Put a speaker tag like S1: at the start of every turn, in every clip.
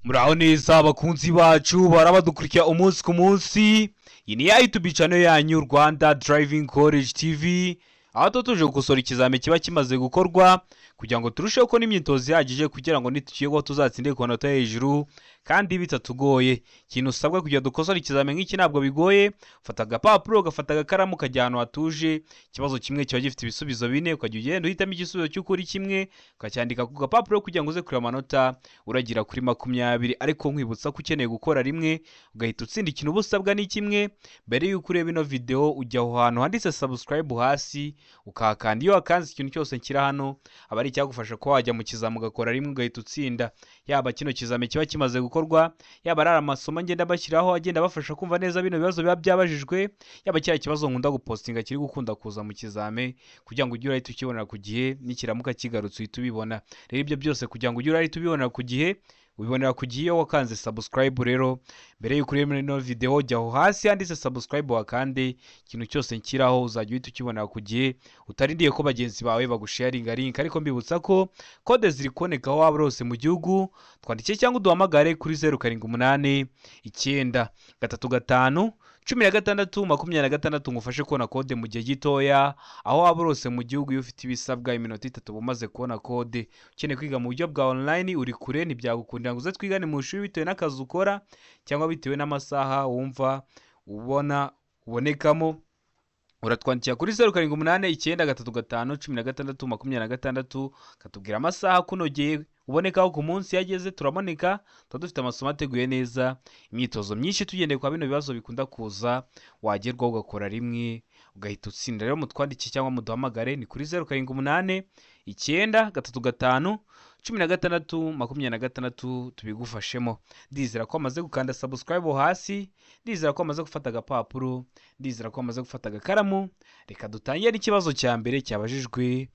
S1: Muraho neza abakunzi bacu barabadukurikira umunsi ku munsi. Iyi ni ya YouTube channel yanyu Rwanda Driving College TV, aho tuba tuje gukosora ikizami kiba kimaze gukorwa kugira ngo turusheho kubona imyitozo ihagije kugira ngo nitukiyeho tuzatsinde ku manota hejuru kandi bitatugoye. Ikintu usabwa kugira dukosore ikizami nk'iki ntabwo bigoye, ufata agapapuro, ugafata agakaramu, ukajya ahantu hatuje. Ikibazo kimwe kiba gifite ibisubizo bine, ukajya ugenda uhitamo igisubizo cy'ukuri kimwe ukacyandika ku gapapuro kugira ngo uze kureba amanota uragira kuri 20. Ariko nkwibutsa ko ukeneye gukora rimwe ugahita utsinda, ikintu uba usabwa ni kimwe. Mbere y'uko ureba ino video ujya aho hantu handitse subscribe hasi ukahakanda. Iyo wakanze ikintu cyose nshyira hano aba ari icyagufasha kuba wajya mu kizami ugakora rimwe ugahita utsinda. Yaba kino kizami kiba kimaze gukorwa, yaba ari amasomo ngenda bashyiraho agenda abafasha kumva neza bino bibazo biba byabajijwe, yaba kiriya kibazo nkunda gupostinga kiri gukunda kuza mu kizame kugira ngo ujye urahita ukibonera ku gihe, nikiramuka kigarutse uhite ubibona. Rero ibyo byose kugira ngo ujye urahita ubibonera ku gihe, ubibonera ku gihe iyo wakanze subscribe. Rero mbere y'uko ureba ino video jya aho hasi handitse subscribe wakande, ikintu cyose nshyiraho uzajya uhita ukibonera ku gihe utarindiye ko bagenzi bawe bagusharinga link. Ariko mbibutsa ko kode ziri kuboneka aho waba hose mu gihugu, twandike cyangwa uduhamagare kuri 078 9 3 5 16 26 ngufashe kubona kode mu gihe gitoya aho waba hose mu gihugu. Iyo ufite ibisabwa iminota 3 uba umaze kubona kode. Ukeneye kwiga mu buryo bwa online uri kure ntibyagukundira ngo uze twigane mu ishuri bitewe n'akazi ukora cyangwa bitewe n'amasaha wumva ubona ubonekamo, uratwandikira kuri 078 9 3 5 16 26, katubwira amasaha akunogeye ubonekaho ku munsi. Yageze turaboneka, tuba dufite amasomo ateguye neza, imyitozo myinshi tugendeye kwa bino bibazo bikunda kuza, wagerwaho ugakora rimwe ugahita utsinda. Rero mutwandikiye cyangwa muduhamagare ni kuri 078 9 3 5 16 26 tubigufashemo. Ndizera ko amaze gukanda subscribe hasi, ndizera ko amaze gufata agapapuro, ndizera ko amaze gufata agakaramu. Reka dutangire n'ikibazo cya mbere cyabajijwe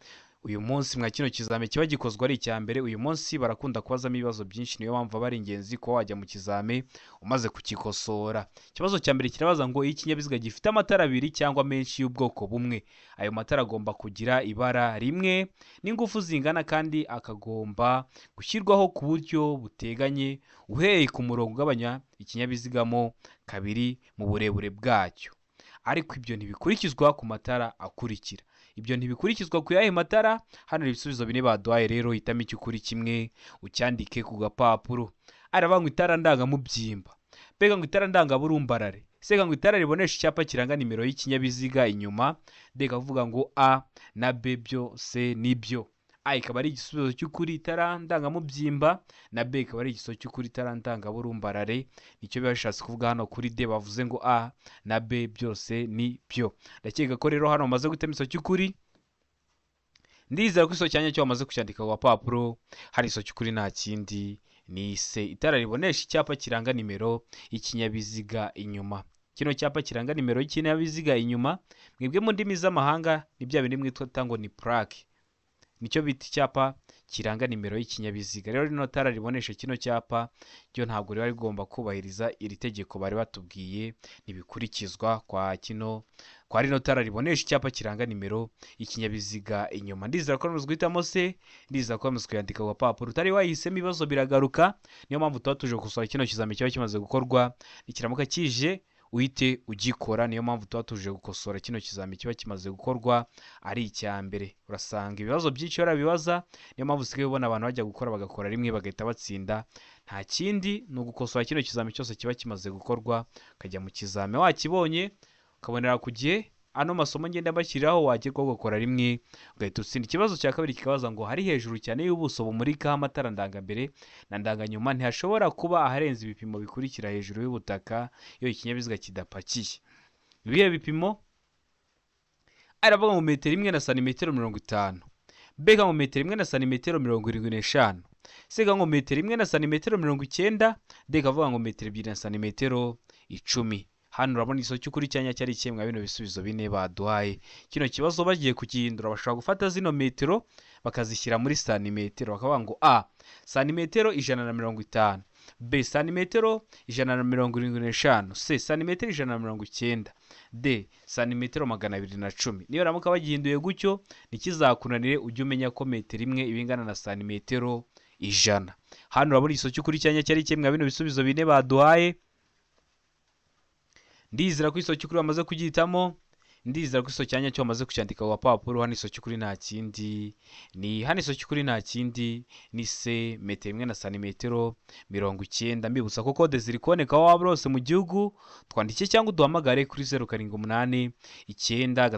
S1: uyu munsi mwa kino kizame kiba gikozwe ari icya mbere. Uyu munsi barakunda kubazamo ibibazo byinshi, niyo mpamvu aba ari ingenzi kuba wajya mu kizame umaze kukikosora. Ikibazo cya mbere kirabaza ngo iyo ikinyabiziga gifite amatara abiri cyangwa menshi y'ubwoko bumwe, ayo matara agomba kugira ibara rimwe n'ingufu zingana kandi akagomba gushyirwaho ku buryo buteganye uhereye ku murongo ugabanya ikinyabiziga mo kabiri mu burebure bwacyo. Ariko ibyo ntibikurikizwa ku matara akurikira. Ibyo ntibikurikizwa ku yahe matara? Hano ibisubizo bine baduhaye, rero hitamo icy'ukuri kimwe ucyandike ku gapapuro. Aravuga ngo itara ndangamubyimba, mbega ngo itara ndangaburumbarare, sega ngo itara ribonesha icyapa kiranga nimero y'ikinyabiziga inyuma, ndeka kuvuga ngo A na B byose nibyo. A ikaba ari igisubizo cy'ukuri itara ndangamubyimba, na B ikaba ari igisubizo cy'ukuri itara ndangaburumbarare. Nicyo biba bishatse kuvuga hano kuri D bavuze ngo A na B byose ni byo. Ndakeka ko rero hano bamaze guhitamo igisubizo cy'ukuri. Ndizera ko igisubizo cyanjye cyo bamaze kucyandika ku gapapuro. Hari igisubizo cy'ukuri nta kindi ni C, itara ribonesha icyapa kiranga nimero y'ikinyabiziga inyuma. Kino cyapa kiranga nimero y'ikinyabiziga inyuma, mwebwe mu ndimi z'amahanga ni bya bindi mwitwa ngo ni plaque, nicyo bita icyapa kiranga nimero y'ikinyabiziga. Rero rino tara ribonesha kino cyapa ryo ntabwo riba rigomba kubahiriza iri tegeko bari batubwiye, ntibikurikizwa kwa kino kwa rino tara ribonesha icyapa kiranga nimero y'ikinyabiziga inyuma. Ndizera ko bamaze guhitamo C, ndizera ko bamaze kuyandika ku gapapuro. Utari wayihisemo ibibazo biragaruka, niyo mpamvu tuba tuje gukosora kino kizami kiba kimaze gukorwa, nikiramuka kije uhite ugikora. Niyo mpamvu tuba tuje gukosora kino kizami kiba kimaze gukorwa ari icya mbere. Urasanga ibibazo byinshi barabibaza, niyo mpamvu usigaye ubona abantu bajya gukora bagakora rimwe bagahita batsinda. Nta kindi ni ugukosora kino kizami cyose kiba kimaze gukorwa, ukajya mu kizami wakibonye ukabonera ku gihe. Ano masomo ngenda bashyiraho wagerwaho ugakora rimwe ugahita utsinda. Ikibazo cya kabiri kikabaza ngo hari hejuru cyane y'ubuso bumurikaho amatara ndangambere na ndanganyuma ntihashobora kuba aharenze ibipimo bikurikira hejuru y'ubutaka iyo ikinyabiziga kidapakiye. Ibihe bipimo? Aravuga ngo metero 1 na santimetero 50, mbega ngo metero 1 na santimetero 75, sega ngo metero 1 na santimetero 90, ndeka avuga ngo metero 2 na santimetero 10. Hano urabona igisubizo cy'ukuri cyanya cyari kimwe bino bisubizo bine baduhaye. Kino kibazo bagiye kugihindura, bashobora gufata zino metero bakazishyira muri santimetero, bakavuga ngo A santimetero 150, B santimetero 175, C santimetero 190, D santimetero 210. Niyo ramuka bagihinduye gutyo ntikizakunanire, ujye umenya ko metero 1 iba ingana na santimetero 100. Hano urabona igiso cy'ukuri cyanya cyari kimwe bino bisubizo bine baduhaye. Ndizera ko igiso cy'ukuri bamaze kugihitamo, ndizera ko igiso cyanya cyo bamaze kucyandika ku gapapuro. Hano igiso cy'ukuri nta kindi ni hano igiso cy'ukuri nta kindi ni C, metero imwe na santimetero 90. Mbibutsa ko kode ziri kuboneka aho waba hose mu gihugu, twandike cyangwa uduhamagare kuri 0 7 8 9 3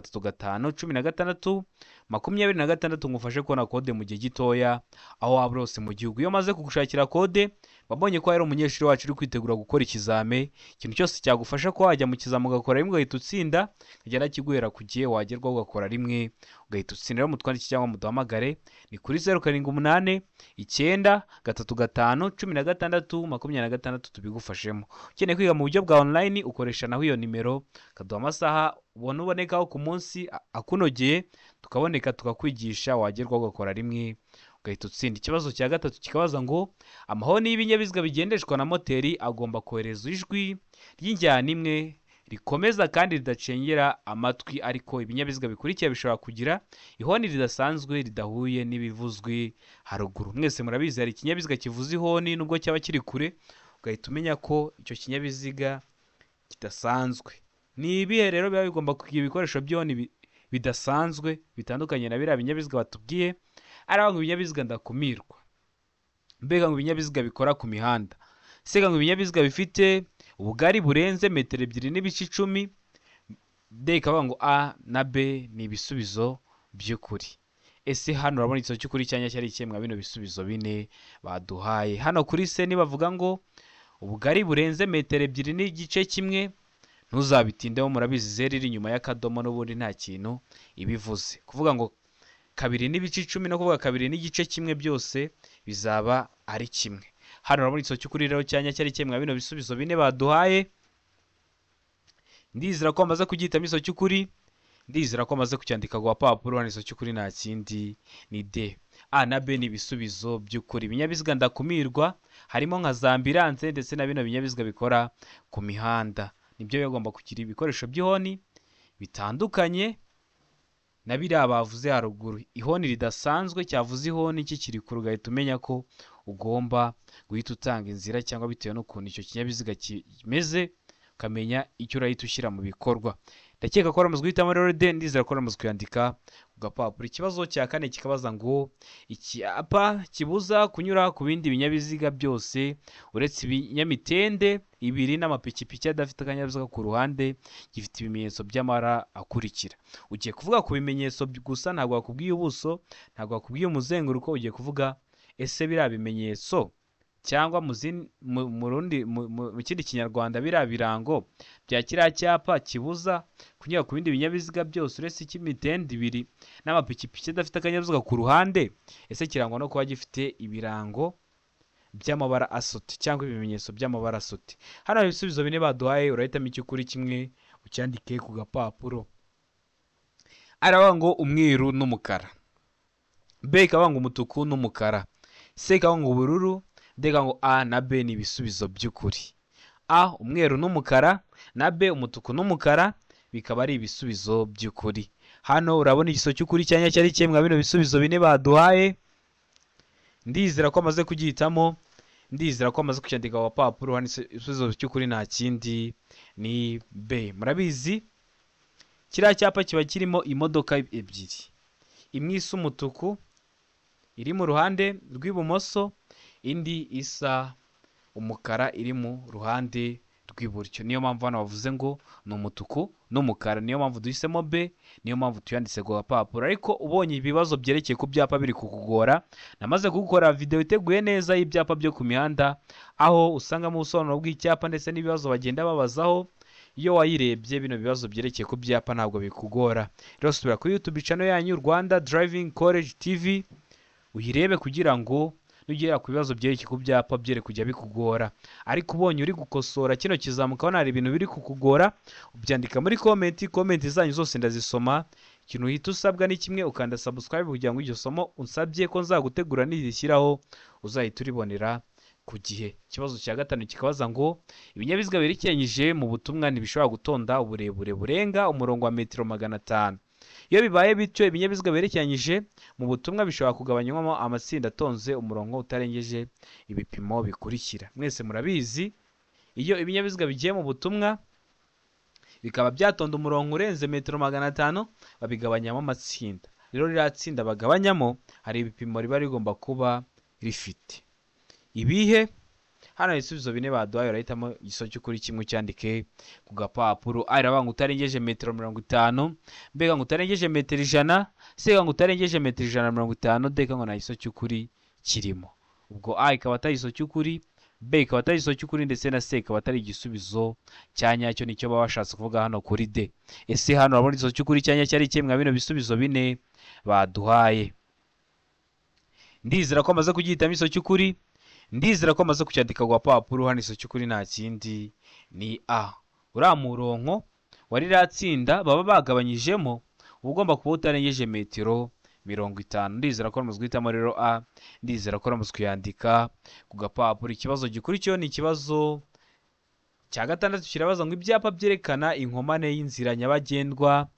S1: 5 16 26 ngufashe kubona kode mu gihe gitoya aho waba hose mu gihugu. Iyo maze kugushakira kode wabonye ko hari umunyeshuri wacu uri kwitegura gukora ikizame, ikintu cyose cyagufasha ko wajya mu kizame ugakora rimwe ugahita utsinda, kagenda kiguhera ku gihe wagerwaho ugakora rimwe ugahita utsinda. Rero mutwandike cyangwa muduhamagare ni kuri 0 7 8 9 3 5 16 26 tubigufashemo. Ukeneye kwiga mu buryo bwa online ukoresha naho iyo nimero, kaduha amasaha ubona ubonekaho ku munsi akunogeye, tukaboneka tukakwigisha, wagerwaho ugakora rimwe ugahita utsinda. Ikibazo cya gatatu kikabaza ngo amahoni y'ibinyabiziga bigendeshwa na moteri agomba kohereza ijwi ry'injyana imwe rikomeza kandi ridacengera amatwi, ariko ibinyabiziga bikurikira bishobora kugira ihoni ridasanzwe ridahuye n'ibivuzwe haruguru. Mwese murabizi hari ikinyabiziga kivuza ihoni nubwo cyaba kiri kure ugahita umenya ko icyo kinyabiziga kidasanzwe. Ni ibihe rero biba bigomba kugira ibikoresho by'ihoni bidasanzwe bitandukanye na biriya binyabiziga batubwiye? Ari ngo ibinyabiziga ndakumirwa, mbega ngo ibinyabiziga bikora ku mihanda, sega ngo ibinyabiziga bifite ubugari burenze metero 2.10, D ikavuga ngo A na B ni ibisubizo by'ukuri. Ese hano urabona igiso cy'ukuri cyanya cyari ikemwa bino bisubizo bine baduhaye. Hano kuri C nibavuga ngo ubugari burenze metero 2.5, ntuzabitindeho murabizi zeri iri inyuma y'akadomo n'ubundi nta kintu ibivuze. Kuvuga ngo 2.10 no kuvuga 2.5 byose bizaba ari kimwe. Hano urabona igiso cy'ukuri rero cyanya cyari kimwe bino bisubizo bine baduhaye. Ndizera ko amaze kugihitamo igiso cy'ukuri, ndizera ko amaze kucyandika ku gapapuro. Hano igiso cy'ukuri nta kindi ni D. A na B ni ibisubizo by'ukuri. Ibinyabiziga ndakumirwa harimo nka za ambulance ndetse na bino binyabiziga bikora ku mihanda, nibyo bigomba kugira ibikoresho by'ihoni bitandukanye na biriya bavuze haruguru. Ihoni ridasanzwe cyavuze ihoni kikiri kure ugahita umenya ko ugomba guhita utanga inzira, cyangwa bitewe n'ukuntu icyo kinyabiziga kimeze ukamenya icyo urahita ushyira mu bikorwa. Ndakeka ko waramaze guhitamo rero D, ndizera ko waramaze kuyandika ku gapapuro. Ikibazo cya kane kikabaza ngo icyapa kibuza kunyura ku bindi binyabiziga byose uretse ibinyamitende ibiri n'amapikipiki adafite akanyabiziga ku ruhande gifite ibimenyetso by'amara akurikira. Ugiye kuvuga ku bimenyetso gusa, ntabwo wakubwiye ubuso, ntabwo wakubwiye umuzenguruko, ugiye kuvuga ese biriya bimenyetso cyangwa mu kindi kinyarwanda biriya birango bya kiriya cyapa kibuza kunyura ku bindi binyabiziga byose uretse icy'imitende ibiri n'amapikipiki adafite akanyabiziga ku ruhande, ese kirangwa no kuba gifite ibirango by'amabara asote cyangwa ibimenyetso by'amabara asote. Hano hari ibisubizo bine baduhaye, urahitamo icy'ukuri kimwe ucyandike ku gapapuro. Aravuga ngo umweru n'umukara, B ikavuga ngo umutuku n'umukara, C ikavuga ngo ubururu, D ikavuga ngo A na B ni ibisubizo by'ukuri. A umweru n'umukara na B umutuku n'umukara bikaba ari ibisubizo by'ukuri. Hano urabona igiso cy'ukuri cyanya cyari kimwe bino bisubizo bine baduhaye. Ndizera ko amaze kugihitamo, ndizera ko amaze kucyandika ku gapapuro. Hano ibisubizo by'ukuri nta kindi ni B. Murabizi kiriya cyapa kiba kirimo imodoka ebyiri, imwe isa umutuku iri mu ruhande rw'ibumoso, indi isa umukara iri mu ruhande rw'iburyo. Niyo mpamvu hano bavuze ngo ni umutuku n'umukara, niyo mpamvu duhisemo B, niyo mpamvu tuyanditse ku gapapuro. Ariko ubonye ibibazo byerekeye ku byapa biri kukugora, namaze gukora video iteguye neza y'ibyapa byo ku mihanda, aho usangamo ubusobanuro bw'icyapa ndetse n'ibibazo bagenda babazaho. Iyo wayirebye bino bibazo byerekeye ku byapa ntabwo bikugora. Rero subira kuri YouTube channel yanyu Rwanda Driving College TV uyirebe kugira ngo nugera ku bibazo byerekeye ku byapa byere kujya bikugora. Ariko ubonye uri gukosora kino kizamuka ubona hari ibintu biri kukugora, ubyandika muri comment, comment zanyu zose ndazisoma. Ikintu uhita usabwa ni kimwe, ukanda subscribe kugira ngo iryo somo unsabye ko nzagutegura nirishyiraho uzahita uribonera ku gihe. Ikibazo cya gatanu kikabaza ngo ibinyabiziga berekeranyije mu butumwa ntibishobora gutonda uburebure burenga umurongo wa metero 500. Iyo bibaye bityo, ibinyabiziga berekeranyije mu butumwa bishobora kugabanywamo amatsinda atonze umurongo utarengeje ibipimo bikurikira. Mwese murabizi, iyo ibinyabiziga bigiye mu butumwa bikaba byatonda umurongo urenze metero 500, babigabanyamo amatsinda. Rero ririya tsinda bagabanyamo hari ibipimo riba rigomba kuba rifite. Ibihe? Hano ibisubizo bine baduhaye, urahitamo igisubizo cy'ukuri kimwe ucyandike ku gapapuro. A iravuga ngo utarengeje metero 50, B ngo utarengeje metero 100, C ngo utarengeje metero 150, D ngo nta gisubizo cy'ukuri kirimo. Ubwo A ikaba atari igisubizo cy'ukuri, B ikaba atari igisubizo cy'ukuri, ndetse na C ikaba atari igisubizo cya nyacyo, nicyo baba bashatse kuvuga hano kuri D. Ese hano urabona igisubizo cy'ukuri cya nyacyo ari ikihe mwa bino bisubizo bine baduhaye? Ndizera ko amaze kugihitamo igisubizo cy'ukuri, ndizera ko amaze kucyandika ku gapapuro. Hano igisubizo cy'ukuri nta kindi ni A. Uriya murongo wa ririya tsinda baba bagabanyijemo uba ugomba kuba utarengeje metero 50. Ndizera ko bamaze guhitamo rero A, ndizera ko bamaze kuyandika ku gapapuro. Ikibazo gikurikiyeho ni ikibazo cya gatandatu, kirabaza ngo ibyapa byerekana inkomane y'inzira nyabagendwa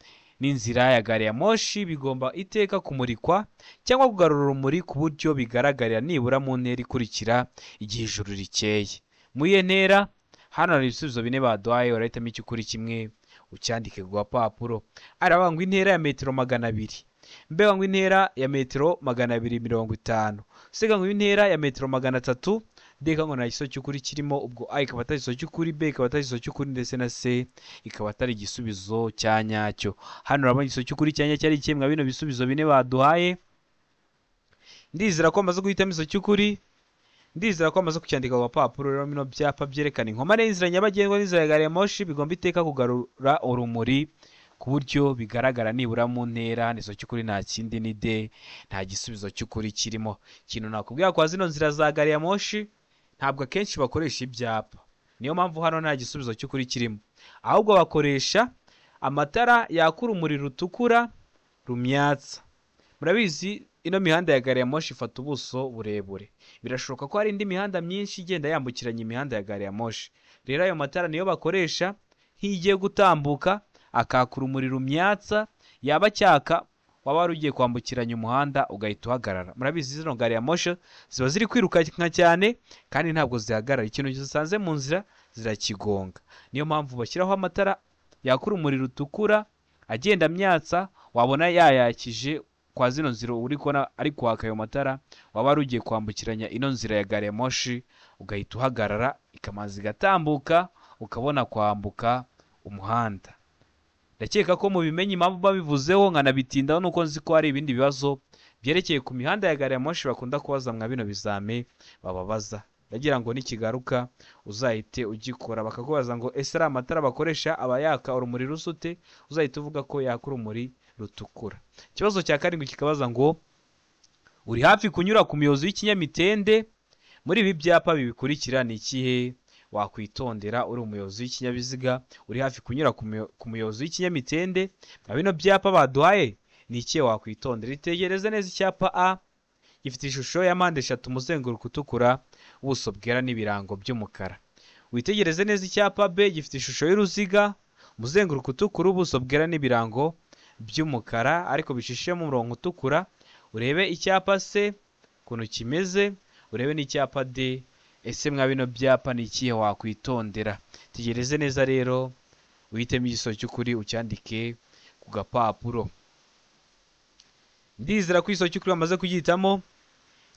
S1: n'inzira ya gari ya moshi bigomba iteka kumurikwa cyangwa kugarura urumuri ku buryo bigaragarira nibura mu ntera ikurikira igihe ijuru rikeye. Muri iyo ntera hano hari ibisubizo bine baduhaye, urahitamo icy'ukuri kimwe ucyandike ku gapapuro. Aravuga ngo intera ya metero 200, mbega ngo intera ya metero 250, siga ngo intera ya metero 300, D ngo nta gisubizo cy'ukuri kirimo. Ubwo A ikaba atari igisubizo cy'ukuri, B ikaba atari igisubizo cy'ukuri, ndetse na C ikaba atari igisubizo cya nyacyo. Hano urabona igisubizo cy'ukuri cya nyacyo ari ikihe mwa bino bisubizo bine baduhaye? Ndizera ko amaze guhitamo igisubizo cy'ukuri, ndizera ko amaze kucyandika ku gapapuro. Rero bino byapa byerekana inkomane y'inzira nyabagendwa n'inzira ya gari ya moshi bigomba iteka kugarura urumuri ku buryo bigaragara nibura mu ntera. Igisubizo cy'ukuri nta kindi ni D, nta gisubizo cy'ukuri kirimo. Ikintu nakubwira kwa zino nzira za gari ya moshi, ntabwo akenshi bakoresha ibyapa, niyo mpamvu hano nta gisubizo cy'ukuri kirimo. Ahubwo bakoresha amatara yaka urumuri rutukura rumyatsa. Murabizi ino mihanda ya gari ya moshi ifata ubuso burebure, birashoboka ko hari indi mihanda myinshi igenda yambukiranya imihanda ya gari ya moshi. Rero ayo matara niyo bakoresha nk'igiye gutambuka akaka urumuri rumyatsa, yaba cyaka waba wari ugiye kwambukiranya umuhanda ugahita uhagarara. Murabizi zino gari ya moshi ziba ziri kwirukanka cyane kandi ntabwo zihagarara, ikintu zisanze mu nzira zirakigonga. Niyo mpamvu bashyiraho amatara yaka urumuri rutukura agenda amyatsa, wabona yayakije kwa zino nzira uri kubona ari kwaka ayo matara, waba wari ugiye kwambukiranya ino nzira ya gari ya moshi ugahita uhagarara, ikamanza igatambuka ukabona kwambuka umuhanda. Ndakeka ko mubimenye impamvu babivuzeho nkanabitindaho, nuko nzi ko hari ibindi bibazo byerekeye ku mihanda ya gari ya moshi bakunda kubaza mwa bino bizame bababaza. Ndagira ngo nikigaruka uzahite ugikora, bakakubaza ngo ese ari amatara bakoresha aba yaka urumuri rusute, uzahita uvuga ko yaka urumuri rutukura. Ikibazo cya karindwi kikabaza ngo uri hafi kunyura ku muyobozi w'ikinyamitende, muri ibi byapa bibikurikira ni ikihe wakwitondera uri umuyobozi w'ikinyabiziga uri hafi kunyura ku muyobozi w'ikinyamitende? Mwa bino byapa baduhaye ni ikihe wakwitondera? Itegereze neza icyapa A gifite ishusho ya mpande eshatu, umuzenguruko utukura, ubuso bwera n'ibirango by'umukara. Witegereze neza icyapa B gifite ishusho y'uruziga, umuzenguruko utukura, ubuso bwera n'ibirango by'umukara ariko bicishijemo umurongo utukura. Urebe icyapa C ukuntu kimeze, urebe n'icyapa D. Ese mwa bino byapa ni ikihe wakwitondera? Tegereze neza rero uhitemo igisubizo cy'ukuri ucyandike ku gapapuro. Ndizera ko igisubizo cy'ukuri wamaze kugihitamo,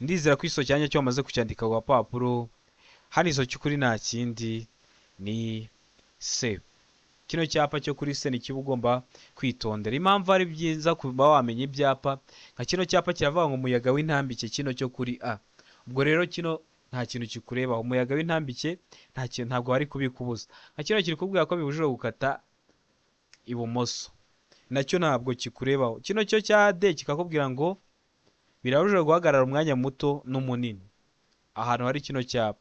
S1: ndizera ko igisubizo cya nyacyo wamaze kucyandika ku gapapuro. Hano igisubizo cy'ukuri nta kindi ni C. Kino cyapa cyo kuri C ni kiba ugomba kwitondera. Impamvu ari byiza kuba wamenya ibyapa nka kino cyapa kiravuga ngo umuyaga w'intambike, kino cyo kuri A. Ubwo rero kino nta kintu kikureba, umuyaga w'intambike nta kintu, ntabwo wari kubikubuza. Nka kino kiri kubwira ko bibujijwe gukata ibumoso, nacyo ntabwo kikurebaho. Kino cyo cya D kikakubwira ngo birabujijwe guhagarara umwanya muto n'umunini ahantu hari kino cyapa.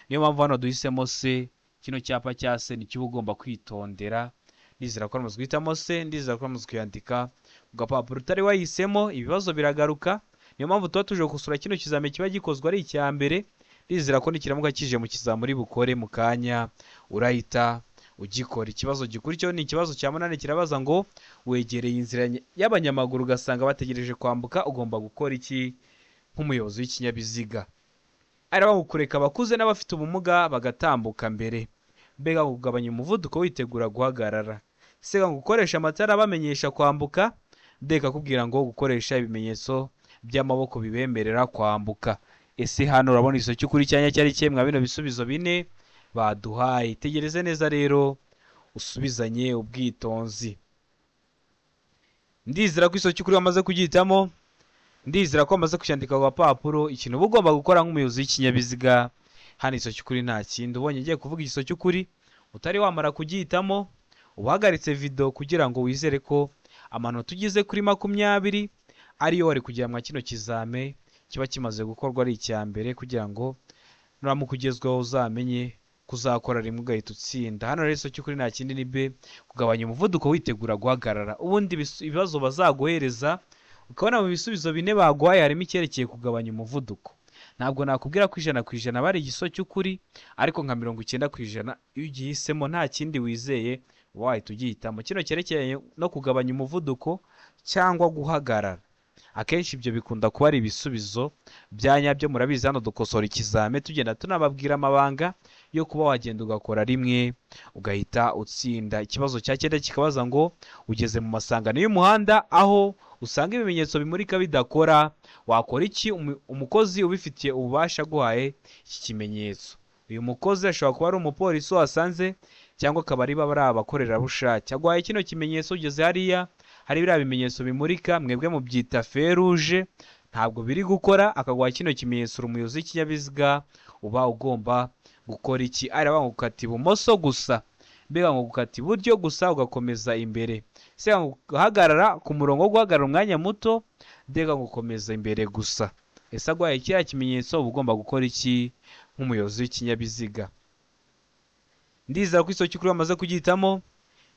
S1: Niyo mpamvu hano duhisemo C. Kino cyapa cya C ni cyo ugomba kwitondera. Ndizera ko wamaze guhitamo C, ndizera ko wamaze kuyandika ku gapapuro. Utari wahisemo ibibazo biragaruka, niyo mpamvu tuba tuje gukosora kino kizame kiba gikozwe ari icya mbere. Ndizera ko nikiramuka kije mu kizamuri bukore mu kanya urahita ugikora. Ikibazo gikurikiyeho ni ikibazo cya 8 kirabaza ngo wegereye inzira y'abanyamaguru ugasanga bategereje kwambuka, ugomba gukora iki nk'umuyobozi w'ikinyabiziga? Araba kureka abakuze n'abafite ubumuga bagatambuka mbere, mbega kugabanya umuvuduko witegura guhagarara, sega gukoresha amatara bamenyesha kwambuka, ndeka kubwira ngo gukoresha ibimenyetso by'amaboko bibemerera kwambuka. Ese hano urabona igiso cy'ukuri cyanya cyari cye mwa bino bisubizo bine baduhaye? Tegereze neza rero usubizanye ubwitonzi. Ndizera ko igiso cy'ukuri wamaze kugihitamo, ndizera ko wamaze kucyandika ku gapapuro. Ikintu uba ugomba gukora nk'umuyobozi w'ikinyabiziga hano, igiso cy'ukuri nta kindi. Ubonye ugiye kuvuga igiso cy'ukuri utari wamara kugihitamo, uhagaritse video kugira ngo wizere ko amanota ugize kuri 20 ariyo wari kugira mwa kino kizame kiba kimaze gukorwa ari icya mbere, kugira ngo nuramuka ugezweho uzamenye kuzakora rimwe ugahita utsinda. Hano rero igiso cy'ukuri nta kindi ni B, kugabanya umuvuduko witegura guhagarara. Ubundi ibibazo bazaguhereza ukabona mu bisubizo bine baguhaye harimo icyerekeye kugabanya umuvuduko. Ntabwo nakubwira ko 100% bari igiso cy'ukuri, ariko nka 90% iyo ugihisemo nta kindi wizeye wahita ugihitamo. Kino cyerekeranye no kugabanya umuvuduko cyangwa guhagarara, akenshi ibyo bikunda kuba ari ibisubizo bya nyabyo. Murabizi hano dukosora ikizame tugenda tunababwira amabanga yo kuba wagenda ugakora rimwe ugahita utsinda. Ikibazo cya 9 kikabaza ngo ugeze mu masangano y'umuhanda aho usanga ibimenyetso bimurika bidakora, wakora iki? Umukozi ubifitiye ububasha aguhaye iki kimenyetso. Uyu mukozi ashobora kuba ari umupolisi wasanze cyangwa akaba ari baba ari abakorerabushake. Aguhaye kino kimenyetso, ugeze hariya hari biriya bimenyetso bimurika, mwebwe mubyita feruje, ntabwo biri gukora, akaguha kino kimenyetso. Umuyobozi w'ikinyabiziga uba ugomba gukora iki? Araba ngo gukata ibumoso gusa, mbega ngo gukata iburyo gusa ugakomeza imbere, se ngo guhagarara ku murongo wo guhagarara umwanya muto, mbega ngo gukomeza imbere gusa. Ese aguhaye kiriya kimenyetso uba ugomba gukora iki nk'umuyobozi w'ikinyabiziga? Ndizera ko igiso cy'ukuri wamaze kugihitamo,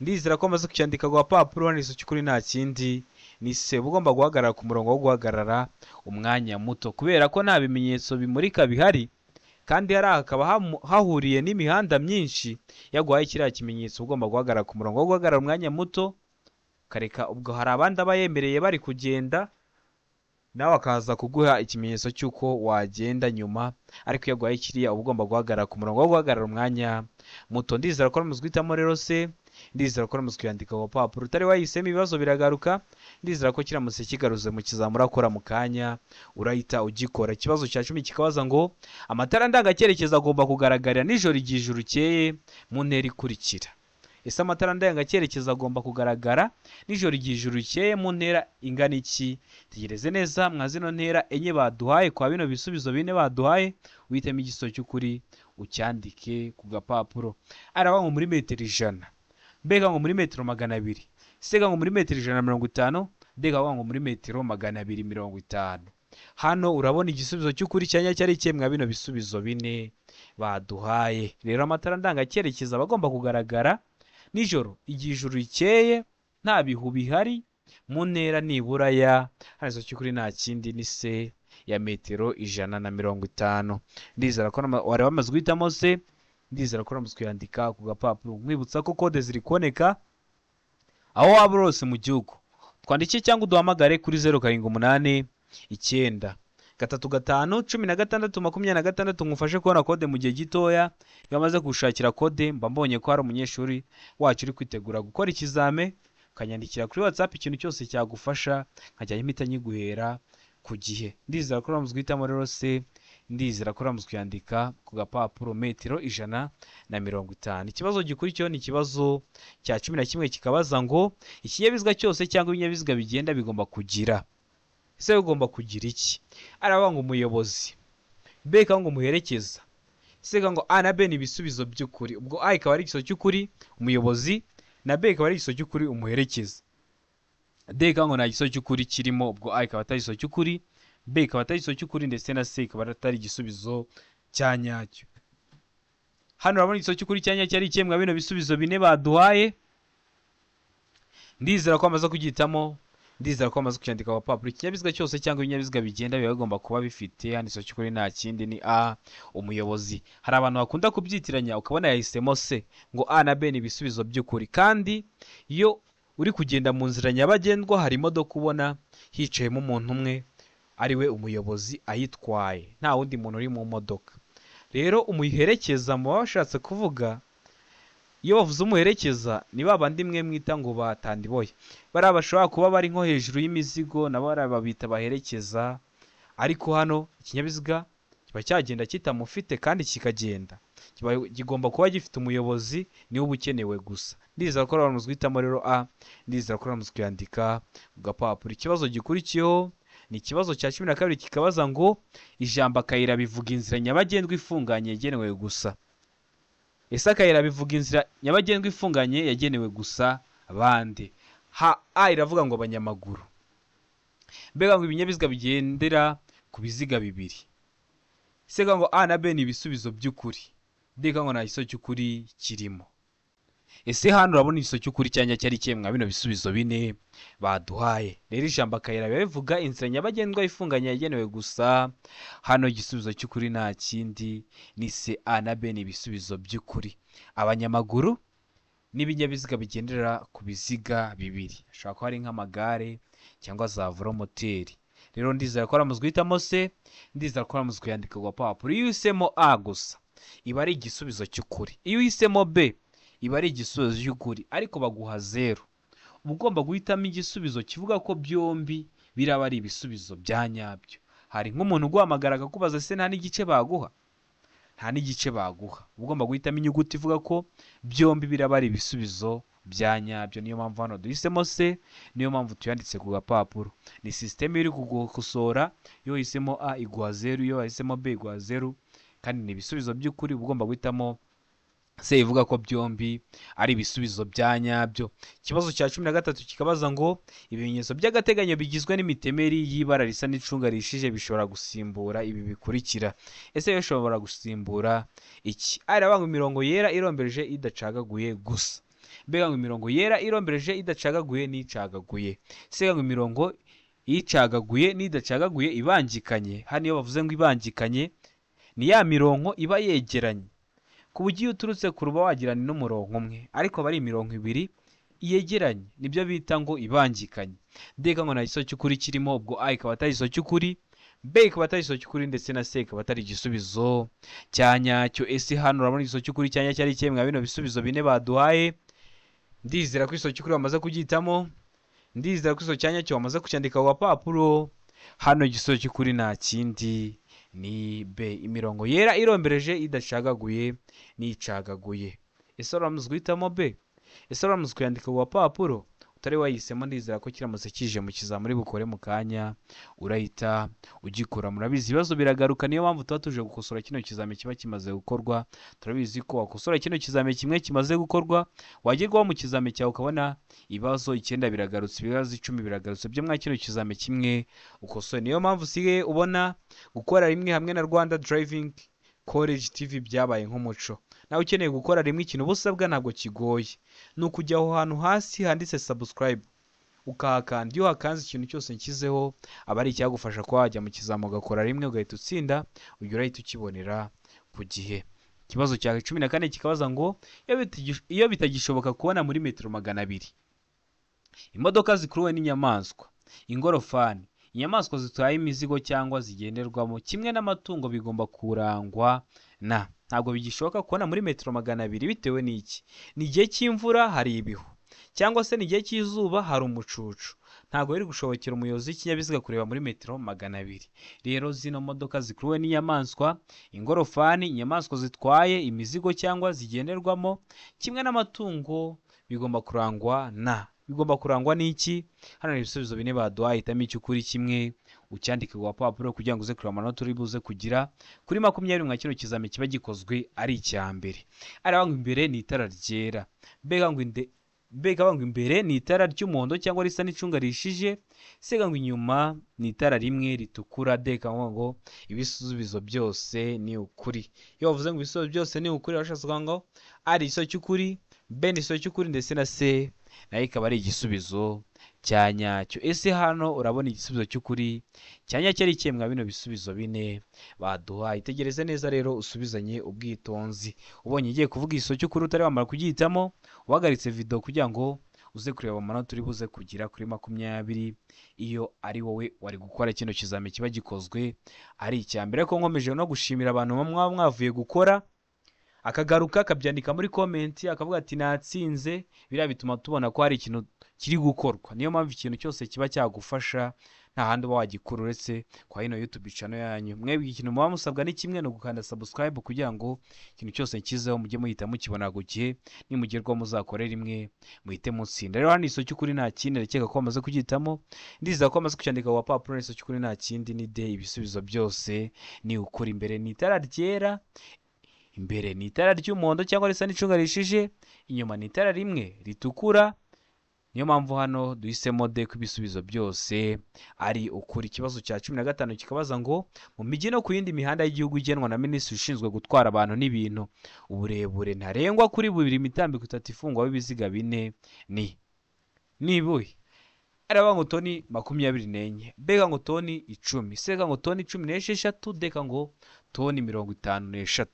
S1: ndizera ko wamaze kucyandika ku gapapuro. Hano igiso cy'ukuri nta kindi ni se, uba ugomba guhagarara ku murongo wo guhagarara umwanya muto, kubera ko nta bimenyetso bimurika bihari kandi hari hakaba hahuriye n'imihanda myinshi. Yaguhaye kiriya kimenyetso ugomba guhagarara ku murongo wo guhagarara umwanya muto, kareka ubwo hari abandi aba yemereye bari kugenda, nawe akaza kuguha ikimenyetso cy'uko wagenda nyuma, ariko iyo aguhaye kiriya uba ugomba guhagarara ku murongo wo guhagarara umwanya muto. Ndizera ko muzi guhitamo rero se, ndizera ko muzi kuyandika ku gapapuro. Utari wahisemo ibibazo biragaruka, ndizera ko kiramutse kigaruze mu kizamura akora mu kanya urahita ugikora. Ikibazo cya 10 kikabaza ngo amatara ndangacyerekezo agomba kugaragarira nijoro igihe ijuru rikeye mu ntera ikurikira. Ese amatara ndangacyerekezo agomba kugaragara nijoro igihe ijuru rikeye mu ntera ingana iki? Tegereze neza mwa zino ntera enye baduhaye kwa bino bisubizo bine baduhaye, uhitemo igiso cy'ukuri ucyandike ku gapapuro. Araba ngo muri metero 100, mbega ngo muri metero 200, sega ngo muri metero 150, mbega ngo muri metero 250. Hano urabona igisubizo cy'ukuri cyanya cyari cye mwa bino bisubizo bine baduhaye. Rero amatara ndangacyerekezo aba agomba kugaragara nijoro igihe ijuru rikeye nta bihu bihari mu ntera nibura ya hano igiso cy'ukuri nta kindi ni se ya metero 150. Ndizera ko wari wamaze guhitamo se, ndizera ko wamaze kuyandika ku gapapuro. Nkwibutsa ko kode ziri kuboneka aho waba uri hose mu gihugu. Twandike cyangwa uduhamagare kuri 0 7 8 9 3 5 16 26, ngufashe kubona kode mu gihe gitoya. Iyo amaze gushakira kode mba mbonye ko hari umunyeshuri wacu uri kwitegura gukora ikizame, ukanyandikira kuri WhatsApp ikintu cyose cyagufasha nkajya mpita nyiguhera ku gihe. Ndizera ko wamaze guhitamo rero se, ndizera ko wamaze kuyandika ku gapapuro metero 150. Ikibazo gikurikiyeho ni ikibazo cya 11 kikabaza ngo ikinyabiziga cyose cyangwa ibinyabiziga bigenda bigomba kugira, ese bigomba kugira iki? Aravuga ngo umuyobozi, B ngo umuherekeza, C ngo A na B ni ibisubizo by'ukuri. Ubwo A ikaba ari igisubizo cy'ukuri umuyobozi, na B ikaba ari igisubizo cy'ukuri umuherekeza, D ikaba ngo nta gisubizo cy'ukuri kirimo. Ubwo A ikaba atari igisubizo cy'ukuri, B ikaba atari igisubizo cy'ukuri, ndetse na C ikaba atari igisubizo cya nyacyo. Hano urabona igisubizo cy'ukuri cya nyacyo ari ikihe mwa bino bisubizo bine baduhaye? Ndizera ko bamaze kugihitamo, Ndizera ko bamaze kucyandika ku gapapuro. Ikinyabiziga cyose cyangwa ibinyabiziga bigenda biba bigomba kuba bifite, hano igisubizo cy'ukuri nta kindi ni A, umuyobozi. Hari abantu bakunda kubyitiranya ukabona yahisemo C, ngo A na B ni ibisubizo by'ukuri, kandi iyo uri kugenda mu nzira nyabagendwa hari imodoka ubona hicayemo umuntu umwe ari we umuyobozi ayitwaye, nta wundi muntu uri mu modoka. Rero umuherekeza muba bashatse kuvuga, iyo bavuze umuherekeza ni ba bandi mwe mwita ngo batandiboye, bariya bashobora kuba bari nko hejuru y'imizigo, nabo bariya babita baherekeza. Ariko hano ikinyabiziga kiba cyagenda kitamufite kandi kikagenda, kigomba kuba gifite umuyobozi, niwe uba ukenewe gusa. Ndizera ko bamaze guhitamo rero A, ndizera ko bamaze kuyandika ku gapapuro. Ikibazo gikurikiyeho ni ikibazo cya 12 kikabaza ngo ijambo akayira bivuga inzira nyabagendwa ifunganye yagenewe gusa. Ese akayira bivuga inzira nyabagendwa ifunganye yagenewe gusa bande? Ha, A iravuga ngo abanyamaguru, mbega ngo ibinyabiziga bigendera ku biziga bibiri. C ngo A na B ni ibisubizo by'ukuri, D ngo nta gisubizo cy'ukuri kirimo. Ese hano urabona igisubizo cy'ukuri cyangwa cyari ikihe mwa bino bisubizo bine baduhaye? Rero ijambo akayira biba bivuga inzira nyabagendwa ifunganye yagenewe gusa. Hano igisubizo cy'ukuri nta kindi ni C, A na B ni ibisubizo by'ukuri. Abanyamaguru n'ibinyabiziga bigendera ku biziga bibiri, ashobora kuba ari nk'amagare cyangwa za velomoteri. Rero ndizera ko bamaze guhitamo C, ndizera ko bamaze kuyandika ku gapapuro. Iyo uhisemo A gusa iba ari igisubizo cy'ukuri, iyo uhisemo B iba ari igisubizo cy'ukuri, ariko baguha 0. Uba ugomba guhitamo igisubizo kivuga ko byombi biraba ari ibisubizo bya nyabyo. Hari nk'umuntu uguhamagara akakubaza se nta n'igice baguha? Nta n'igice baguha. Uba ugomba guhitamo inyuguti ivuga ko byombi biraba ari ibisubizo bya nyabyo. Niyo mpamvu hano duhisemo C, niyo mpamvu tuyanditse ku gapapuro. Ni sisiteme iri kugukosora, iyo wahisemo A iguha 0, iyo wahisemo B iguha 0, kandi ni ibisubizo by'ukuri. Uba ugomba guhitamo C ivuga ko byombi ari ibisubizo bya nyabyo. Ikibazo cya 13 kikabaza ngo ibimenyetso by'agateganyo bigizwe n'imitemeri y'ibara risa n'icunga rishije bishobora gusimbura ibi bikurikira. Ese bishobora gusimbura iki? A iravuga ngo imirongo yera irombereje idacagaguye gusa. Mbega ngo imirongo yera irombereje idacagaguye n'icagaguye. C ngo imirongo icagaguye n'idacagaguye ibangikanye. Hano iyo bavuze ngo ibangikanye ni ya mirongo iba yegeranye, ku buryo iyo uturutse ku ruba wagirana n'umurongo umwe, ariko aba ari imirongo ibiri yegeranye, nibyo bita ngo ibangikanye. D ngo nta gisubizo cy'ukuri kirimo, ubwo A ikaba atari igisubizo cy'ukuri, B ikaba atari igisubizo cy'ukuri, ndetse na C ikaba atari igisubizo cya nyacyo. Ese hano urabona igisubizo cy'ukuri cya nyacyo ari ikihe mwa bino bisubizo bine baduhaye? Ndizera ko igisubizo cy'ukuri bamaze kugihitamo, ndizera ko igisubizo cya nyacyo bamaze kucyandika ku gapapuro. Hano igisubizo cy'ukuri nta kindi ni B, imirongo yera irombereje idacagaguye n'icagaguye. Ese uramaze guhitamo B? Ese uramaze kuyandika ku gapapuro? Utari wayihisemo ndizera ko kiramutse kije mu kizamuri bukore mu kanya urahita ugikora. Murabizi ibibazo biragaruka, niyo mpamvu tuba tuje gukosora kino kizami kiba kimaze gukorwa. Turabizi ko wakosora kino kizami kimwe kimaze gukorwa, wagerwaho mu kizami cyawe ukabona ibibazo 9 biragarutse, ibibazo 10 biragarutse byo mwa kino kizami kimwe ukosora. Niyo mpamvu usigaye ubona gukora rimwe hamwe na Rwanda Driving College TV byabaye nk'umuco. Nawe ukeneye gukora rimwe ikintu ubusabwa ntabwo kigoye, ni ukujya aho hantu hasi handitse subscribe ukahakanda. Iyo hakanze ikintu cyose nshyizeho aba ari icyagufasha kuba wajya mu kizami ugakora rimwe ugahita utsinda, ujya urahita ukibonera ku gihe. Ikibazo cya 14 kikabaza ngo iyo bitagishoboka kubona muri metero 200 imodoka zikuruwe n'inyamaswa, ingorofani, inyamaswa zitwaye imizigo cyangwa zigenderwamo kimwe n'amatungo bigomba kurangwa na. Ntabwo bigishoboka kubona muri metero 200 bitewe n'iki? Ni igihe cy'imvura hari ibihu, cyangwa se ni igihe cy'izuba hari umucucu. Ntabwo biri gushobokera umuyobozi w'ikinyabiziga kureba muri metero 200. Rero zino modoka zikuruwe n'inyamaswa, ingorofani, inyamaswa zitwaye imizigo cyangwa zigenderwamo kimwe n'amatungo bigomba kurangwa na. Bigomba kurangwa n'iki? Hano hari ibisubizo bine baduhaye, hitamo icy'ukuri kimwe ucyandike ku gapapuro kugira ngo uze kureba amanota uri buze kugira kuri 20 mwa kino kizami kiba gikozwe ari icya mbere. Aravuga ngo imbere ni itara ryera, mbega ngo imbere ni itara ry'umuhondo cyangwa risa n'icunga rishije, sega ngo inyuma ni itara rimwe ritukura, deka ngo ibisubizo byose ni ukuri. Iyo bavuze ngo ibisubizo byose ni ukuri bashatse kuvuga ngo ari igisubizo cy'ukuri, B ni igisubizo cy'ukuri, ndetse na C nayo ikaba ari igisubizo cya nyacyo. Ese hano urabona igisubizo cy'ukuri cya nyacyo ari ikihe mwa bino bisubizo bine baduhaye? Itegereze neza rero usubizanye ubwitonzi. Ubonye igiye kuvuga igisubizo cy'ukuri utari wamara kugihitamo, uhagaritse video kugira ngo uze kureba amanota uri buze kugira kuri 20 iyo ari wowe wari gukora kino kizami kiba gikozwe ari icya mbere. Ariko nkomeje no gushimira abantu bamwe mwavuye gukora akagaruka akabyandika muri comment akavuga ati natsinze. Biriya bituma tubona ko hari ikintu kiri gukorwa. Niyo mpamvu ikintu cyose kiba cyagufasha nta handi uba wagikura uretse kwa ino YouTube channel yanyu. Mwebwe ikintu muba musabwa ni kimwe, no gukanda subscribe kugira ngo ikintu cyose nkizeho mujye muhita mukibona ku gihe, nimugerwaho muzakore rimwe muhite mutsinda. Rero hano isomo cy'ukuri nta kindi, ndakeka ko bamaze kugihitamo, ndizera ko bamaze kucyandika ku gapapuro. Isomo cy'ukuri nta kindi ni D. Ibisubizo byose ni ukuri. Imbere ni itara ryera, imbere ni itara ry'umuhondo cyangwa risa n'icunga rishije, inyuma ni itara rimwe ritukura. Niyo mpamvu hano duhisemo D ko ibisubizo byose ari ukuri. Ikibazo cya 15 kikabaza ngo mu mijyi no ku yindi mihanda y'igihugu igenwa na minisitiri ushinzwe gutwara abantu n'ibintu, uburebure ntarengwa kuri bubiri imitambiko itatu ifungwaho ibiziga bine ni nibuhe? Araba ngo toni 24, B ngo toni 10, C ngo toni 16, D ngo toni 53.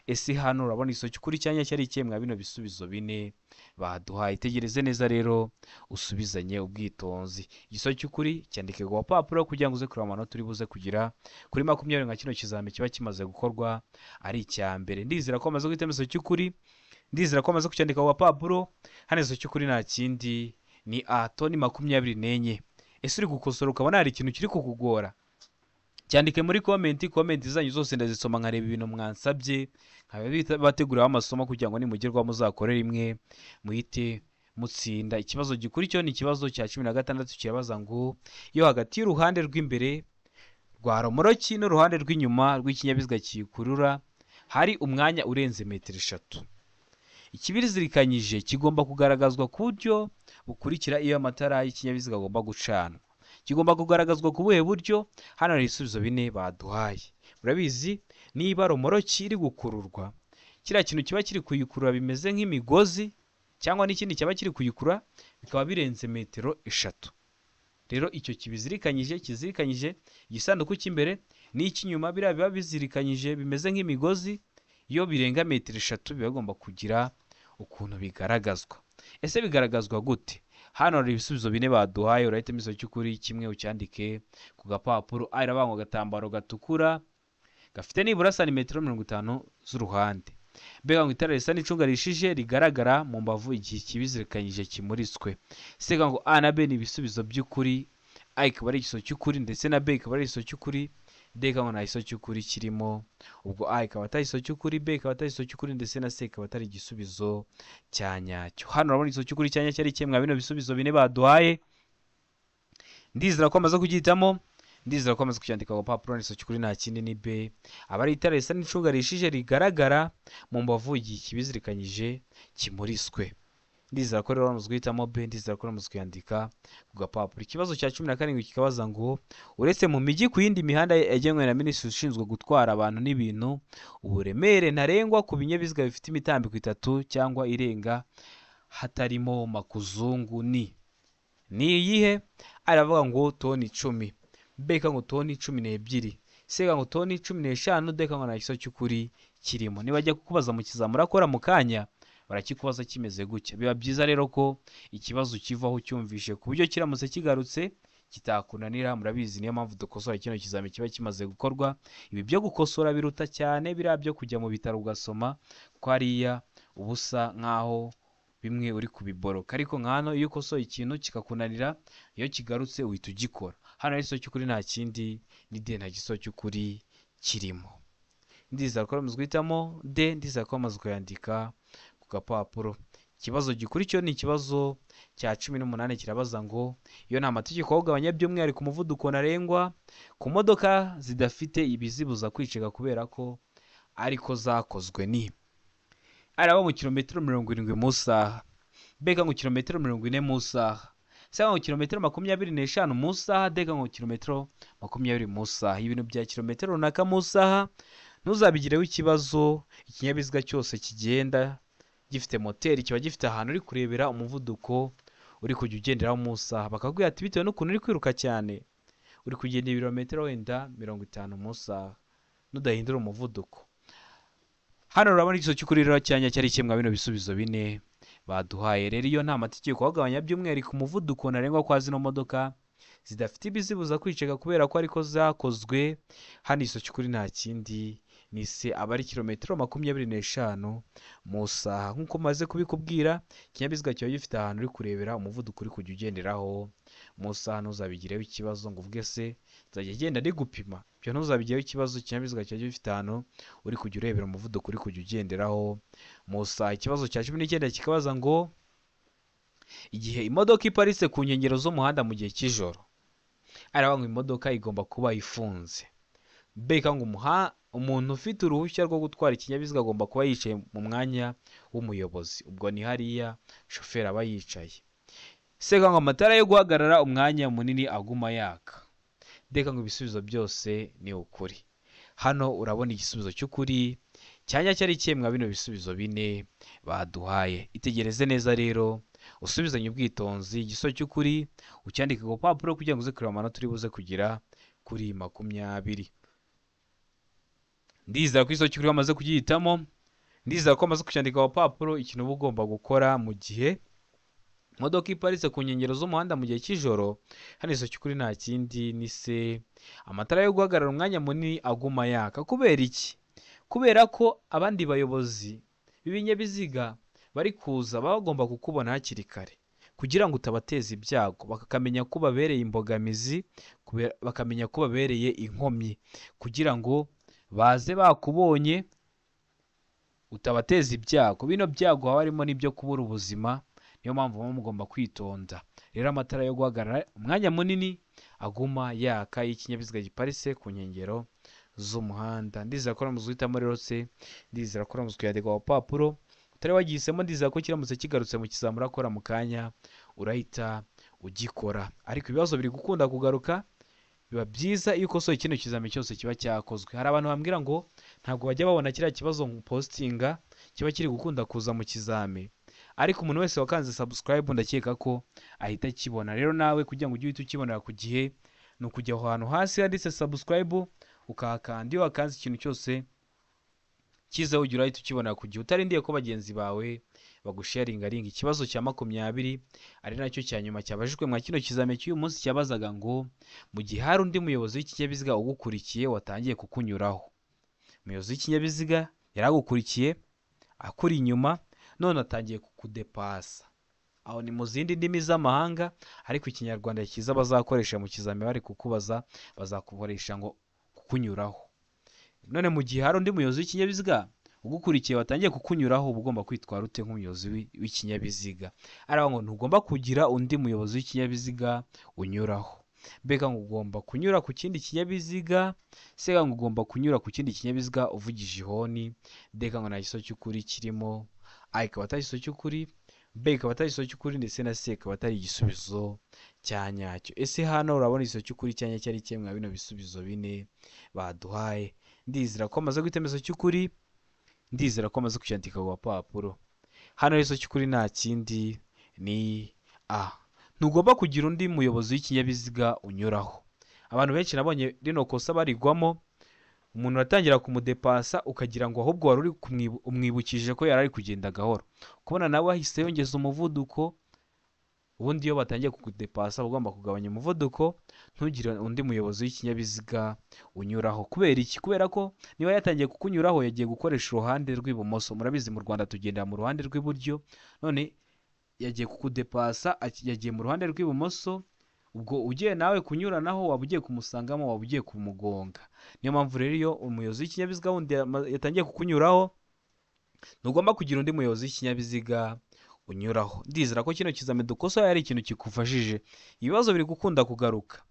S1: Ese hano urabona isomo cy'ukuri cya nyacyo ari ikihe mwa bino bisubizo bine baduhaye? Itegereze neza rero usubizanye ubwitonzi. Igisomo cy'ukuri cyandike ku gapapuro kugira ngo uze kureba amanota uri buze kugira kuri 20 nka kino kizami kiba kimaze gukorwa ari icya mbere. Ndizera ko bamaze guhitamo isomo cy'ukuri, ndizera ko bamaze kucyandika ku gapapuro. Hano isomo cy'ukuri nta kindi ni A, toni 24. Ese uri gukosora ukabona hari ikintu kiri kukugora? Cyandike muri comment, comment zanyu zose ndazisoma nkareba ibintu mwansabye, nkabateguriraho amasomo kugira ngo nimugerwaho muzakore rimwe muhite mutsinda. Ikibazo gikurikiyeho ni ikibazo cya 16 kirabaza ngo iyo hagati y'uruhande rw'imbere rwa romoroki n'uruhande rw'inyuma rw'ikinyabiziga kiyikurura hari umwanya urenze metero 3, ikibizirikanyije kigomba kugaragazwa ku buryo bukurikira iyo amatara y'ikinyabiziga agomba gucanwa. Kigomba kugaragazwa ku buhe buryo? Hano hari ibisubizo bine baduhaye. Murabizi niba romoroki iri gukururwa, kiriya kintu kiba kiri kuyikurura bimeze nk'imigozi cyangwa n'ikindi cyaba kiri kuyikurura bikaba birenze metero 3. Rero icyo kibizirikanyije kizirikanyije igisanduku cy'imbere n'icy'inyuma, biriya biba bizirikanyije bimeze nk'imigozi, iyo birenga metero 3 biba bigomba kugira ukuntu bigaragazwa. Ese bigaragazwa gute? Hano hari ibisubizo bine baduhaye, urahitamo igisomo cy'ukuri kimwe ucyandike ku gapapuro. A irabangwa agatambaro gatukura gafite nibura santimetero 50 z'uruhande. B ngo itara risa n'icunga rishije rigaragara mu mbavu igihe kibizirikanyije kimuritswe. C ngo A na B ni ibisubizo by'ukuri, A ikaba ari igisomo cy'ukuri ndetse na B ikaba ari igisomo cy'ukuri, D ngo nta gisomo cy'ukuri kirimo. Ubwo A ikaba atari igisomo cy'ukuri, B ikaba atari igisomo cy'ukuri ndetse na C ikaba atari igisubizo cya nyacyo. Hano urabona igisomo cy'ukuri cya nyacyo ari ikihe mwa bino bisubizo bine baduhaye? Ndizera ko amaze kugihitamo, ndizera ko amaze kucyandika ku gapapuro. Igisomo cy'ukuri nta kindi ni B, aba ari itara risa n'icunga rishije rigaragara mu mbavu igihe kibizirikanyije kimuriswe. Ndizera ko rero bamaze guhitamo B, ndizera ko bamaze kuyandika ku gapapuro. Ikibazo cya 17 kikabaza ngo uretse mu mijyi ku yindi mihanda yagenwe na minisitiri ushinzwe gutwara abantu n'ibintu, uburemere ntarengwa ku binyabiziga bifite imitambiko 3 cyangwa irenga hatarimo makuzungu ni iyihe? Aravuga ngo toni 10, B ngo toni 12, C ngo toni 15, D ngo nta gisomo cy'ukuri kirimo. Nibajya kukubaza mu kizami urakora mu kanya barakikubaza kimeze gutya. Biba byiza rero ko ikibazo kivaho cyumvishe ku buryo kiramutse kigarutse kitakunanira. Murabizi niyo mpamvu dukosora kino kizami kiba kimaze gukorwa. Ibi byo gukosora biruta cyane biriya byo kujya mu bitaro ugasoma ko hariya ubusa nkaho bimwe uri kubiboroka, ariko nka hano iyo ukosoye ikintu kikakunanira iyo kigarutse uhita ugikora. Hano hari igisomo cy'ukuri nta kindi ni D, nta gisomo cy'ukuri kirimo. Ndizera ko bamaze guhitamo D, ndizera ko bamaze kuyandika ku gapapuro. Ikibazo gikurikiyeho ni ikibazo cya 18 kirabaza ngo iyo nta mategeko awugabanya by'umwihariko umuvuduko ntarengwa ku modoka zidafite ibizibuza kwiceka kubera ko ariko zakozwe ni araba mu kilometero 70 mu isaha, B ngo kilometero 40 mu isaha, C ngo kilometero 25 mu isaha, D ngo kilometero 20 mu isaha. Ibintu bya kilometero runaka mu isaha ntuzabigireho ikibazo. Ikinyabiziga cyose kigenda gifite moteri kiba gifite ahantu uri kurebera umuvuduko uri kujya ugenderaho mu isaha. Bakakubwira ati bitewe n'ukuntu uri kwiruka cyane, uri kugenda ibirometero wenda 50 mu isaha nudahindura umuvuduko. Hano urabona igisubizo cy'ukuri rero cyanya cyari kimwe bino bisubizo bine baduhaye. Rero iyo nta mategeko agabanya by'umwihariko umuvuduko ntarengwa kwa zino modoka zidafite ibizibuza kwiceka kubera ko ariko zakozwe. Hano igisubizo cy'ukuri nta kindi ni se, aba ari kilometero 25 mu isaha. Nk'uko maze kubikubwira, ikinyabiziga kiba gifite ahantu uri kurebera umuvuduko uri kujya ugenderaho mu isaha. Ntuzabigireho ikibazo ngo uvuge se nzajya genda ndi gupima, ibyo ntuzabigireho ikibazo. Ikinyabiziga kiba gifite ahantu uri kujya urebera umuvuduko uri kujya ugenderaho mu isaha. Ikibazo cya 19 kikabaza ngo igihe imodoka iparitse ku nkengero z'umuhanda mu gihe cy'ijoro, aravuga ngo imodoka igomba kuba ifunze. Mbega ngo umuntu ufite uruhushya rwo gutwara ikinyabiziga agomba kuba yicaye mu mwanya w'umuyobozi, ubwo ni hariya shoferi aba yicaye. Seka ngo amatara yo guhagarara umwanya munini aguma yaka. Ndeka ngo ibisubizo byose ni ukuri. Hano urabona igisubizo cy'ukuri cyanya cyari cyemwa bino bisubizo bine baduhaye. Itegereze neza rero, usubizanye ubwitonzi igisubizo cy'ukuri, ucyandike ku papuro kugira ngo uze kureba amanota uri buze kugira kuri 20. Ndizera ko igisubizo cy'ukuri wamaze kugihitamo, ndizera ko wamaze kucyandika ku papuro. Ikintu uba ugomba gukora mu gihe imodoka iparitse ku nkengero z'umuhanda mu gihe cy'ijoro, hano igisubizo cy'ukuri nta kindi ni se, amatara yo guhagarara umwanya munini aguma yaka. Kubera iki? Kubera ko abandi bayobozi b'ibinyabiziga bari kuza baba bagomba kukubona hakiri kare kugira ngo utabateza ibyago, bakamenya ko babereye imbogamizi, bakamenya ko babereye inkomyi, kugira ngo baze bakubonye utabateza ibyago. Bino byago haba harimo n'ibyo kubura ubuzima, niyo mpamvu muba mugomba kwitonda. Rero amatara yo guhagarara umwanya munini aguma yaka iyo ikinyabiziga giparitse ku nkengero z'umuhanda. Ndizera ko uramutse uhitamo rero se, ndizera ko uramutse ukiyandika ku papuro utari wagihisemo, ndizera ko kiramutse kigarutse mu kizamura akora mu kanya urahita ugikora. Ariko ibibazo biri gukunda kugaruka, biba byiza iyo ukosoye kino kizami cyose kiba cyakozwe. Hari abantu bambwira ngo ntabwo bajya babona kiriya kibazo postinga kiba kiri gukunda kuza mu kizami, ariko umuntu wese wakanze subscribe ndakeka ko ahita akibona. Rero nawe kugira ngo ujye uhita ukibonera ku gihe, ni ukujya aho hantu hasi handitse subscribe ukahakanda. Iyo wakanze ikintu cyose kiza ujya urahita ukibonera ku gihe, utarindiye ko bagenzi bawe bagusharinga ringa. Ikibazo cya 20 ari nacyo cya nyuma cyabajijwe mwa kino kizami cy'uyu munsi, cyabazaga ngo mu gihe hari undi muyobozi w'ikinyabiziga ugukurikiye watangiye kukunyuraho. Umuyobozi w'ikinyabiziga yaragukurikiye akuri inyuma, none atangiye kukudepasa. Aho ni mu zindi ndimi z'amahanga, ariko ikinyarwanda cyiza bazakoresha mu kizami bari kukubaza, bazakukoresha ngo kukunyuraho. None mu gihe hari undi muyobozi w'ikinyabiziga ugukurikiye watangiye kukunyuraho, uba ugomba kwitwara ute nk'umuyobozi w'ikinyabiziga? Aravuga ngo ntugomba kugira undi muyobozi w'ikinyabiziga unyuraho. Mbega ngo ugomba kunyura ku kindi kinyabiziga, sega ngo ugomba kunyura ku kindi kinyabiziga uvugije ihoni. Ndeka ngo nta gisubizo cy'ukuri kirimo. A ikaba atari igisubizo cy'ukuri, B ikaba atari igisubizo cy'ukuri, ndetse na C ikaba atari igisubizo cya nyacyo. Ese hano urabona igisubizo cy'ukuri cya nyacyo ari kimwe mwa bino bisubizo bine baduhaye? Ndizera ko amaze guhitamo igisubizo cy'ukuri, ndizera ko amaze kucyandika ku gapapuro. Hano igisubizo cy'ukuri nta kindi ni A. Ntugomba kugira undi muyobozi w'ikinyabiziga unyuraho. Abantu benshi nabonye rino kosa barigwamo, umuntu aratangira kumudepasa ukagira ngo ahubwo wari uri umwibukije ko yari ari kugenda gahoro, kubona nawe ahise yongeza umuvuduko. Ubundi iyo batangiye kukudepasa ugomba kugabanya umuvuduko, ntugire undi muyobozi w'ikinyabiziga unyuraho. Kubera iki? Kubera ko niba yatangiye kukunyuraho yagiye gukoresha uruhande rw'ibumoso. Murabizi mu Rwanda tugendera mu ruhande rw'iburyo, none yagiye kukudepasa yagiye mu ruhande rw'ibumoso, ubwo ugiye nawe kunyuranaho waba ugiye kumusangamo, waba ugiye kumugonga. Niyo mpamvu rero iyo umuyobozi w'ikinyabiziga wundi yatangiye kukunyuraho, ntugomba kugira undi muyobozi w'ikinyabiziga unyuraho. Ndizera ko kino kizami dukosoye ari ikintu kikufashije. Ibibazo biri gukunda kugaruka.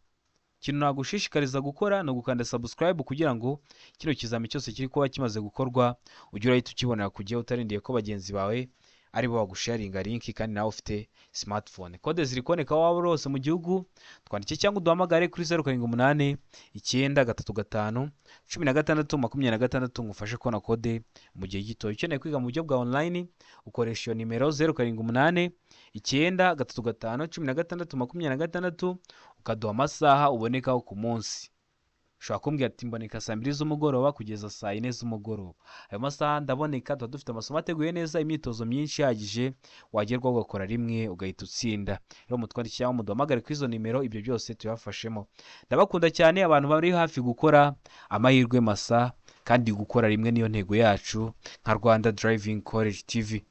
S1: Ikintu nagushishikariza gukora ni ugukanda subscribe kugira ngo kino kizami cyose kiri kuba kimaze gukorwa ujye urahita ukibonera ku gihe, utarindiye ko bagenzi bawe aribo bagusharinga link kandi nawe ufite smartphone. Kode ziri kuboneka aho waba uri hose mu gihugu. Twandike cyangwa uduhamagare kuri 0789351626 ngufashe kubona kode mu gihe gito. Ukeneye kwiga mu buryo bwa online, ukoresha iyo nimero 0789351626, ukaduha amasaha ubonekaho ku munsi. Ushobora kumbwira ati: "Mboneka saa 2 z'umugoroba kugeza saa 4 z'umugoroba, ayo masaha ndaboneka." Tuba dufite amasomo ateguye neza, imyitozo myinshi ihagije wagerwaho ugakora rimwe ugahita utsinda. Rero mutwandike cyangwa muduhamagare kuri izo nimero, ibyo byose tubibafashemo. Ndabakunda cyane abantu bari hafi gukora amahirwe masa, kandi gukora rimwe niyo ntego yacu nka Rwanda Driving College TV.